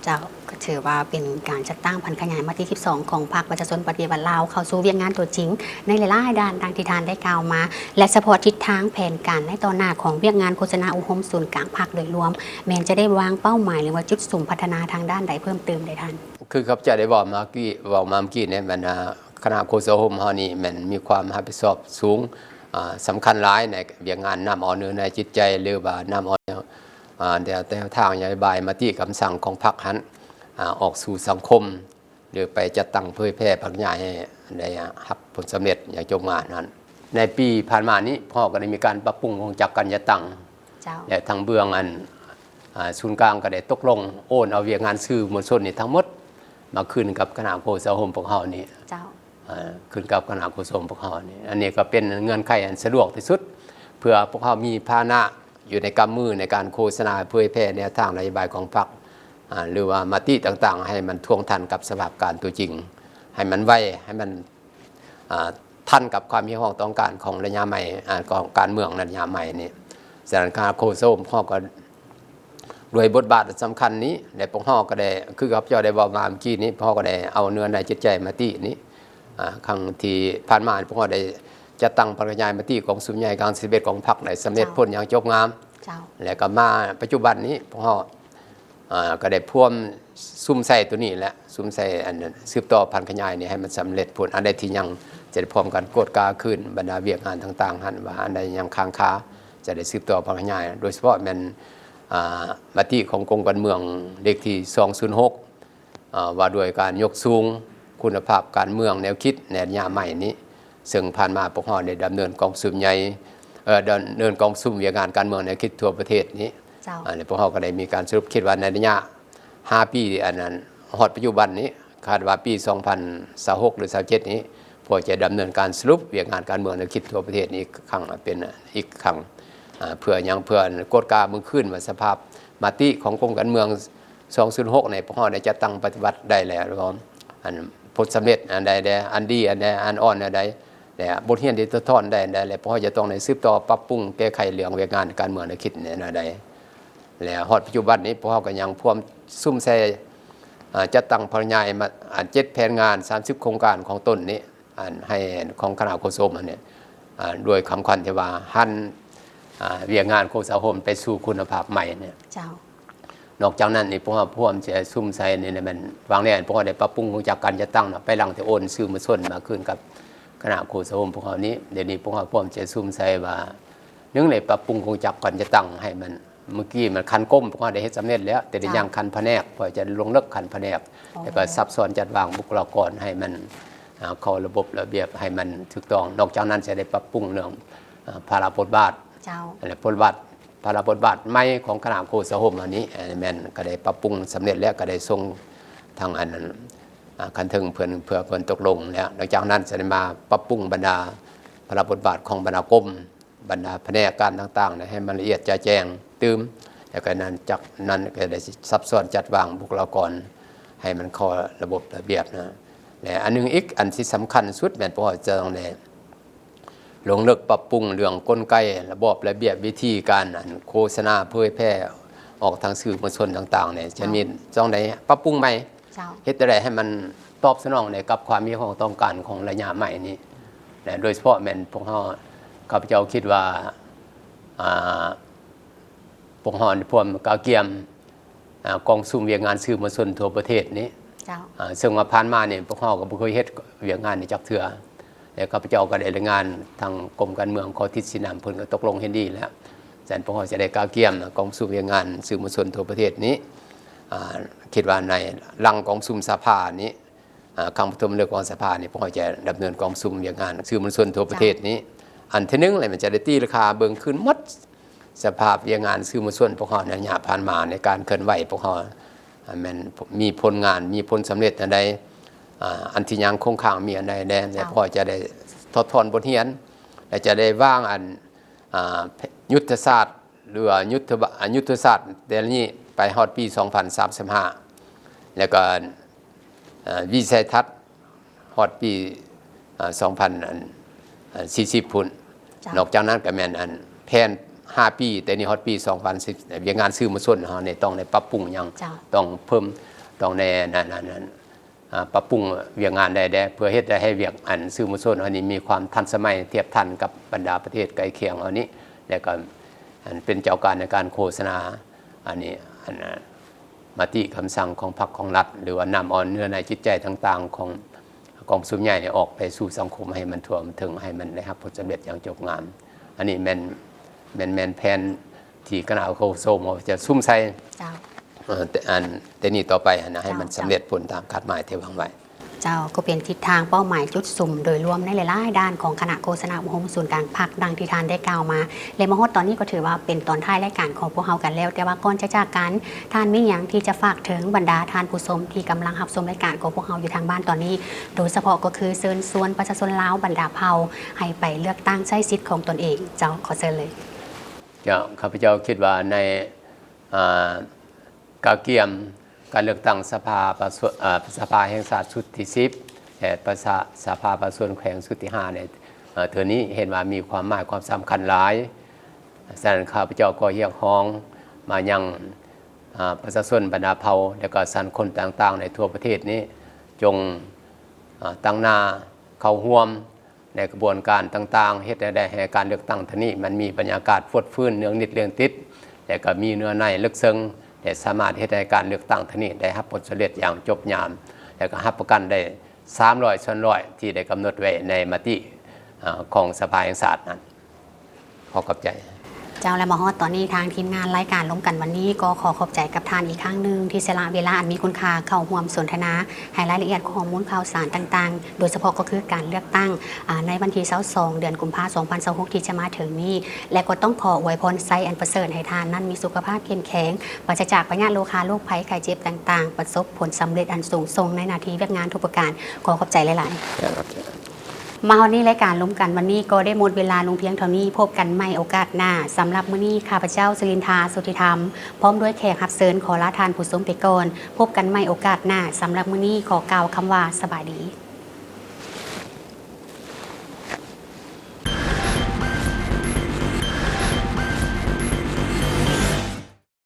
ເຈົ້າ ກໍຖືວ່າເປັນການຈັດຕັ້ງຜັນຂະຫຍາຍມະຕິສິບສອງຂອງພັກປະຊາຊົນປະຕິວັດລາວ ເຂົ້າສູ່ວຽກງານຕົວຈິງໃນຫຼາຍໆດ້ານ ດັ່ງທີ່ທ່ານໄດ້ກ່າວມາ ແລະ ສະເພາະທິດທາງແຜນການໃນຕໍ່ໜ້າຂອງວຽກງານໂຄສະນາອົບຮົມສູນກາງພັກໂດຍລວມ ແມ່ນຈະໄດ້ວາງເປົ້າໝາຍ ຫຼືວ່າຈຸດສຸມພັດທະນາທາງດ້ານໃດເພີ່ມເຕີມໄດ້ທ່ານ? ຄືຂ້າພະເຈົ້າໄດ້ເວົ້າມາກີ້ ເວົ້າມາເມື່ອກີ້ນີ້ ແມ່ນ ອາ ຄະນະໂຄສົມເຮົານີ້ແມ່ນມີຄວາມຮັບຜິດຊອບສູງ ອາ ສຳຄັນຫຼາຍໃນວຽກງານນຳເອົາເນື້ອໃນຈິດໃຈ ຫຼືວ່ານຳເອົາ ອາ ແນວ ແນວທາງນະໂຍບາຍມະຕິຄຳສັ່ງຂອງພັກຫັ້ນ ອາ ອອກສູ່ສັງຄົມ ຫຼືໄປຈັດຕັ້ງເຜີຍແຜ່ຜັນຂະຫຍາຍໃຫ້ໄດ້ຮັບຜົນສຳເລັດຢ່າງຈົບງານຫັ້ນ. ໃນປີຜ່ານມານີ້ ພວກເຮົາກໍໄດ້ມີການປັບປຸງໂຄງຈັກການຈັດຕັ້ງ ເຈົ້າ ແລະ ທາງເບື້ອງອັນ ອາ ສູນກາງກໍໄດ້ຕົກລົງໂອນເອົາວຽກງານສື່ມວນຊົນນີ້ທັງໝົດ ມາຄືນກັບຄະນະໂຄສົມພວກເຮົານີ້ ເຈົ້າ ອາ ຂຶ້ນກັບຄະນະໂຄສົມພວກເຮົານີ້ ອັນນີ້ກໍເປັນເງື່ອນໄຂອັນສະດວກທີ່ສຸດ ເພື່ອພວກເຮົາມີພານະຢູ່ໃນກຳມືໃນການໂຄສະນາເຜີຍແຜ່ແນວທາງນະໂຍບາຍຂອງພັກ ອາ ຫຼືວ່າມະຕິຕ່າງໆ ໃຫ້ມັນທ່ວງທັນກັບສະພາບການຕົວຈິງ ໃຫ້ມັນໄວ ໃຫ້ມັນ ອາ ທັນກັບຄວາມຮຽກຮ້ອງຕ້ອງການຂອງໄລຍະໃໝ່ ອາ ຂອງການເມືອງໃນໄລຍະໃໝ່ນີ້. ສະນັ້ນ ຄະນະໂຄສົມພວກເຮົາກໍ ດ້ວຍບົດບາດອັນສຳຄັນນີ້ ແລະ ພວກເຮົາກໍໄດ້ ຄືຂ້າພະເຈົ້າໄດ້ເວົ້າມາເມື່ອກີ້ນີ້ ພວກເຮົາກໍໄດ້ເອົາເນື້ອໃນຈິດໃຈມະຕິນີ້ ອາ ຄັ້ງທີ່ຜ່ານມາ ພວກເຮົາໄດ້ຈັດຕັ້ງຜັນຂະຫຍາຍມະຕິກອງປະຊຸມໃຫຍ່ຄັ້ງທີສິບເອັດຂອງພັກ ໄດ້ສຳເລັດ ເຈົ້າ ຜົນຢ່າງຈົບງາມ ເຈົ້າ ແລະ ກໍມາປັດຈຸບັນນີ້ ພວກເຮົາ ອາ ກໍໄດ້ພວມສຸມໃສ່ໂຕນີ້ແຫຼະ ສຸມໃສ່ອັນສືບຕໍ່ຜັນຂະຫຍາຍນີ້ໃຫ້ມັນສຳເລັດຜົນ ອັນໃດທີ່ຍັງຈະໄດ້ພວມກັນກວດກາຄືນບັນດາວຽກງານຕ່າງໆຫັ້ນ ວ່າອັນໃດຍັງຄ້າງຄາ ຈະໄດ້ສືບຕໍ່ຜັນຂະຫຍາຍ ໂດຍສະເພາະແມ່ນ ອາ ມະຕິຂອງກົມການເມືອງເລກທີສອງສູນຫົກ ອາ ວ່າດ້ວຍການຍົກສູງຄຸນນະພາບການເມືອງແນວຄິດໃນໄລຍະໃໝ່ນີ້ ເຊິ່ງຜ່ານມາພວກເຮົາໄດ້ດຳເນີນກອງປະຊຸມໃຫຍ່ ເອີ ດຳເນີນກອງປະຊຸມວຽກງານການເມືອງແນວຄິດທົ່ວປະເທດນີ້ ເຈົ້າ ອາ ແລະ ພວກເຮົາກໍໄດ້ມີການສະຫຼຸບຄິດວ່າໃນໄລຍະຫ້າປີ ອັນນັ້ນ ຮອດປັດຈຸບັນນີ້ ຄາດວ່າປີສອງພັນຊາວຫົກ ຫຼື ຊາວເຈັດນີ້ ພວກຈະດຳເນີນການສະຫຼຸບວຽກງານການເມືອງແນວຄິດທົ່ວປະເທດນີ້ອີກຄັ້ງ ເປັນອີກຄັ້ງ ອາ ເພື່ອຫຍັງ ເພື່ອກວດກາເບິ່ງຄືນວ່າສະພາບມະຕິຂອງກົມການເມືອງ ສອງສູນຫົກນີ້ ພວກເຮົາໄດ້ຈັດຕັ້ງປະຕິບັດໄດ້ແລ້ວ ອັນຜົນສຳເລັດອັນໃດແດ່ ອັນດີອັນໃດ ອັນອ່ອນອັນໃດ ແລະ ບົດຮຽນທີ່ຖອດຖອນໄດ້ອັນໃດ ແລະ ພວກເຮົາຈະຕ້ອງໄດ້ສືບຕໍ່ປັບປຸງແກ້ໄຂເລື່ອງວຽກງານການເມືອງແນວຄິດແນວໃດ. ແລະ ຮອດປັດຈຸບັນນີ້ ພວກເຮົາກໍຍັງພວມສຸມໃສ່ ອາ ຈັດຕັ້ງພະຍາຍມາ ອາ ເຈັດແຜນງານ ສາມສິບໂຄງການຂອງຕົນນີ້ ອັນໃຫ້ຂອງຄະນະໂຄສົມອັນນີ້ ອາ ໂດຍຄຳຂວັນທີ່ວ່າ ຫັນ ອາ ວຽກງານຂອງສາກົນໄປສູ່ຄຸນນະພາບໃໝ່ນີ້. ເຈົ້າ. ນອກຈາກນັ້ນນີ້ ພວກເຮົາພວມຈະສຸມໃສ່ນີ້ແມ່ນ ວາງແລ້ວ ພວກເຮົາໄດ້ປັບປຸງໂຄງຈັກການຈັດຕັ້ງເນາະ ໄປຫຼັງແຕ່ໂອນສື່ມວນຊົນມາຄືນກັບຄະນະໂຄສົມພວກເຮົານີ້. ດຽວນີ້ພວກເຮົາພວມຈະສຸມໃສ່ວ່າ ໜຶ່ງ ໄດ້ປັບປຸງໂຄງຈັກການຈັດຕັ້ງໃຫ້ມັນ ເມື່ອກີ້ມັນຂັ້ນກົມ ພວກເຮົາໄດ້ເຮັດສຳເລັດແລ້ວ ແຕ່ໄດ້ ເຈົ້າ ຍ່າງຂັ້ນພະແນກ ເພື່ອຈະລົງເລິກຂັ້ນພະແນກ ອໍ ແລ້ວກໍສັບຊ້ອນຈັດວາງບຸກຄະລາກອນໃຫ້ມັນ ອາ ເຂົ້າລະບົບລະບຽບໃຫ້ມັນຖືກຕ້ອງ. ນອກຈາກນັ້ນຈະໄດ້ປັບປຸງເລື່ອງ ອາ ພາລະບົດບາດ ເຈົ້າ ແລະ ບົດບາດ ພາລະບົດບາດໃໝ່ຂອງຄະນະໂຄສະຫົມອັນນີ້ ແມ່ນກໍໄດ້ປັບປຸງສຳເລັດແລ້ວ ກໍໄດ້ສົ່ງທາງອັນ ອາ ຂັ້ນເທິງເພິ່ນ ເພື່ອເພິ່ນຕົກລົງແລ້ວ. ນອກຈາກນັ້ນຈະໄດ້ມາປັບປຸງບັນດາພາລະບົດບາດຂອງບັນດາກົມ ບັນດາພະແນກການຕ່າງໆ ໃຫ້ມັນລະອຽດຈະແຈ້ງຕື່ມ ແລ້ວກໍນັ້ນ ຈາກນັ້ນກໍໄດ້ສັບຊ້ອນຈັດວາງບຸກຄະລາກອນໃຫ້ມັນເຂົ້າລະບົບລະບຽບນະ. ແລະ ອັນໜຶ່ງອີກ ອັນທີ່ສຳຄັນສຸດແມ່ນພວກເຮົາຈະຕ້ອງໄດ້ລົງເລິກປັບປຸງເລື່ອງກົນໄກ ລະບອບ ລະບຽບ ວິທີການ ອັນໂຄສະນາເຜີຍແຜ່ອອກທາງສື່ມວນຊົນຕ່າງໆນີ້ ຈະມີ ເຈົ້າ ຕ້ອງໄດ້ປັບປຸງໃໝ່ ເຈົ້າ ເຮັດແນວໃດໃຫ້ມັນຕອບສະໜອງໄດ້ກັບຄວາມຮຽກຮ້ອງຕ້ອງການຂອງໄລຍະໃໝ່ນີ້ ແລະ ໂດຍສະເພາະແມ່ນພວກເຮົາ ຂ້າພະເຈົ້າຄິດວ່າ ອາ ພວກເຮົາພວມກະກຽມ ອາ ກອງປະຊຸມວຽກງານສື່ມວນຊົນທົ່ວປະເທດນີ້ ເຈົ້າ ອາ ເຊິ່ງວ່າຜ່ານມານີ້ ພວກເຮົາກໍບໍ່ເຄີຍເຮັດວຽກງານນີ້ຈັກເທື່ອ ແລະ ຂ້າພະເຈົ້າກໍໄດ້ລາຍງານທາງກົມການເມືອງ ຂໍທິດຊີ້ນຳ ເພິ່ນກໍຕົກລົງເຫັນດີແລ້ວ. ສະນັ້ນ ພວກເຮົາຈະໄດ້ກະກຽມກອງປະຊຸມວຽກງານສື່ມວນຊົນທົ່ວປະເທດນີ້ ອາ ຄິດວ່າໃນຫຼັງກອງປະຊຸມສະພານີ້ ອາ ຄັ້ງປະຖົມເລິກຂອງສະພານີ້ ພວກເຮົາຈະດຳເນີນກອງປະຊຸມວຽກງານສື່ມວນຊົນທົ່ວປະເທດນີ້ ເຈົ້າ ອັນທີໜຶ່ງ ແລ້ວມັນຈະໄດ້ຕີລາຄາເບິ່ງຄືນໝົດ ສະພາບວຽກງານສື່ມວນຊົນພວກເຮົາໃນໄລຍະຜ່ານມາ ໃນການເຄື່ອນໄຫວພວກເຮົາ ອາ ແມ່ນມີຜົນງານ ມີຜົນສຳເລັດອັນໃດ ອາ ອັນທີ່ຍັງຄົງຄ້າງມີອັນໃດແດ່ ແລະ ເຈົ້າ ພວກເຮົາຈະໄດ້ຖອດຖອນບົດຮຽນ ແລະ ຈະໄດ້ວາງອັນ ອາ ຍຸດທະສາດ ຫຼືວ່າຍຸດທະ ອາ ຍຸດທະສາດແຕ່ລະນີ້ໄປຮອດປີສອງພັນສາມສິບຫ້າ ແລ້ວກໍ ເອີ ວິໄສທັດຮອດປີ ເອີ ສອງພັນ ອັນ ເອີ ສີ່ສິບພຸ້ນ. ເຈົ້າ ນອກຈາກນັ້ນກໍແມ່ນ ອັນ ແຜນຫ້າປີ ແຕ່ນີ້ຮອດປີສອງພັນສິບ ວຽກງານສື່ມວນຊົນເຮົານີ້ຕ້ອງໄດ້ປັບປຸງຫຍັງ ເຈົ້າ ຕ້ອງເພີ່ມ ຕ້ອງໄດ້ ອັນ ອັນ ອັນ ອາ ປັບປຸງວຽກງານໃດແດ່ ເພື່ອເຮັດໃຫ້ວຽກ ອັນ ສື່ມວນຊົນເຮົານີ້ມີຄວາມທັນສະໄໝ ທຽບທັນກັບບັນດາປະເທດໃກ້ຄຽງເຮົານີ້ ແລ້ວກໍ ອັນ ເປັນເຈົ້າການໃນການໂຄສະນາ ອັນນີ້ ອັນ ມະຕິຄຳສັ່ງຂອງພັກຂອງລັດ ຫຼືວ່ານ້ຳອ່ອນເນື້ອໃນຈິດໃຈຕ່າງໆ ຂອງກອງປະຊຸມໃຫຍ່ນີ້ອອກໄປສູ່ສັງຄົມໃຫ້ມັນທົ່ວເຖິງ ໃຫ້ມັນໄດ້ຮັບຜົນສຳເລັດຢ່າງຈົບງາມ. ອັນນີ້ແມ່ນ ແມ່ນ ແມ່ນແຜນທີ່ຄະນະໂຄສົມເຮົາຈະສຸມໃສ່ ເຈົ້າ ເອີ ແຕ່ ອັນ ແຕ່ນີ້ຕໍ່ໄປຫັ້ນນະ ໃຫ້ມັນ ເຈົ້າ ສຳເລັດຜົນຕາມຄາດໝາຍທີ່ວາງໄວ້. ເຈົ້າ ກໍເປັນທິດທາງເປົ້າໝາຍຈຸດສຸມໂດຍລວມໃນຫຼາຍໆດ້ານຂອງຄະນະໂຄສະນາອົບຮົມສູນກາງພັກ ດັ່ງທີ່ທ່ານໄດ້ກ່າວມາ ແລະ ມາຮອດຕອນນີ້ກໍຖືວ່າເປັນຕອນທ້າຍລາຍການຂອງພວກເຮົາກັນແລ້ວ, ແຕ່ວ່າກ່ອນຈະຈາກກັນ ທ່ານມີຫຍັງທີ່ຈະຝາກເຖິງບັນດາທ່ານຜູ້ຊົມທີ່ກຳລັງຮັບຊົມລາຍການຂອງພວກເຮົາຢູ່ທາງບ້ານຕອນນີ້, ໂດຍສະເພາະກໍຄືເຊີນຊວນປະຊາຊົນລາວບັນດາເຜົ່າໃຫ້ໄປເລືອກຕັ້ງໃຊ້ສິດຂອງຕົນເອງ? ເຈົ້າ ຂໍເຊີນເລີຍ. ເຈົ້າ ຂ້າພະເຈົ້າຄິດວ່າໃນ ອາ ກະກຽມການເລືອກຕັ້ງສະພາປະຊາຊົນ ອາ ສະພາແຫ່ງຊາດຊຸດທີສິບ ແລະ ປະຊາ ສະພາປະຊາຊົນແຂວງຊຸດທີຫ້າ ໃນ ອາ ເທື່ອນີ້ ເຫັນວ່າມີຄວາມໝາຍຄວາມສຳຄັນຫຼາຍ. ສະນັ້ນ ຂ້າພະເຈົ້າກໍຮຽກຮ້ອງມາຍັງ ອາ ປະຊາຊົນບັນດາເຜົ່າ ແລະ ກໍສັງຄົມຕ່າງໆໃນທົ່ວປະເທດນີ້ ຈົ່ງ ອາ ຕັ້ງໜ້າເຂົ້າຮ່ວມ ໃນຂະບວນການຕ່າງໆ ເຮັດໃຫ້ໄດ້ໃຫ້ການເລືອກຕັ້ງເທື່ອນີ້ ມັນມີບັນຍາກາດຟົດຟື້ນເນືອງນິດເລື່ອງຕິດ ແລະ ກໍມີເນື້ອໃນເລິກເຊິ່ງ ແລະ ສາມາດເຮັດໃຫ້ການເລືອກຕັ້ງເທື່ອນີ້ໄດ້ຮັບຜົນສຳເລັດຢ່າງຈົບຍາມ ແລະ ກໍຮັບປະກັນໄດ້ສາມຮ້ອຍສ່ວນຮ້ອຍທີ່ໄດ້ກຳນົດໄວ້ໃນມະຕິ ອາ ຂອງສະພາແຫ່ງຊາດນັ້ນ. ຂໍຂອບໃຈ. ເຈົ້າ ແລະ ມາຮອດຕອນນີ້ ທາງທີມງານລາຍການລົມກັນວັນນີ້ ກໍຂໍຂອບໃຈກັບທ່ານອີກຄັ້ງໜຶ່ງ ທີ່ສະຫຼະເວລາອັນມີຄຸນຄ່າເຂົ້າຮ່ວມສົນທະນາ ໃຫ້ລາຍລະອຽດຂໍ້ມູນຂ່າວສານຕ່າງໆ ໂດຍສະເພາະກໍຄືການເລືອກຕັ້ງ ອາ ໃນວັນທີຊາວສອງ ເດືອນກຸມພາ ສອງພັນຊາວຫົກ ທີ່ຈະມາເຖິງນີ້ ແລະ ກໍຕ້ອງຂໍອວຍພອນໄຊອັນປະເສີດໃຫ້ທ່ານນັ້ນມີສຸຂະພາບເຂັ້ມແຂງ, ປາສະຈາກພະຍາດໂລຄາ ໂລກໄພໄຂ້ເຈັບຕ່າງໆ, ປະສົບຜົນສຳເລັດອັນສູງສົ່ງໃນໜ້າທີ່ວຽກງານທຸກປະການ. ຂໍຂອບໃຈຫຼາຍໆ. ມາຮອດນີ້ ລາຍການລົມກັນວັນນີ້ກໍໄດ້ໝົດເວລາລົງພຽງເທົ່ານີ້. ພົບກັນໃໝ່ໂອກາດໜ້າ. ສຳລັບມື້ນີ້ ຂ້າພະເຈົ້າ ສະລິນທາ ສຸດທິທຳ ພ້ອມດ້ວຍແຂກຮັບເຊີນ ຂໍລາທ່ານຜູ້ຊົມໄປກ່ອນ. ພົບກັນໃໝ່ໂອກາດໜ້າ. ສຳລັບມື້ນີ້ ຂໍກ່າວຄຳວ່າ ສະບາຍດີ.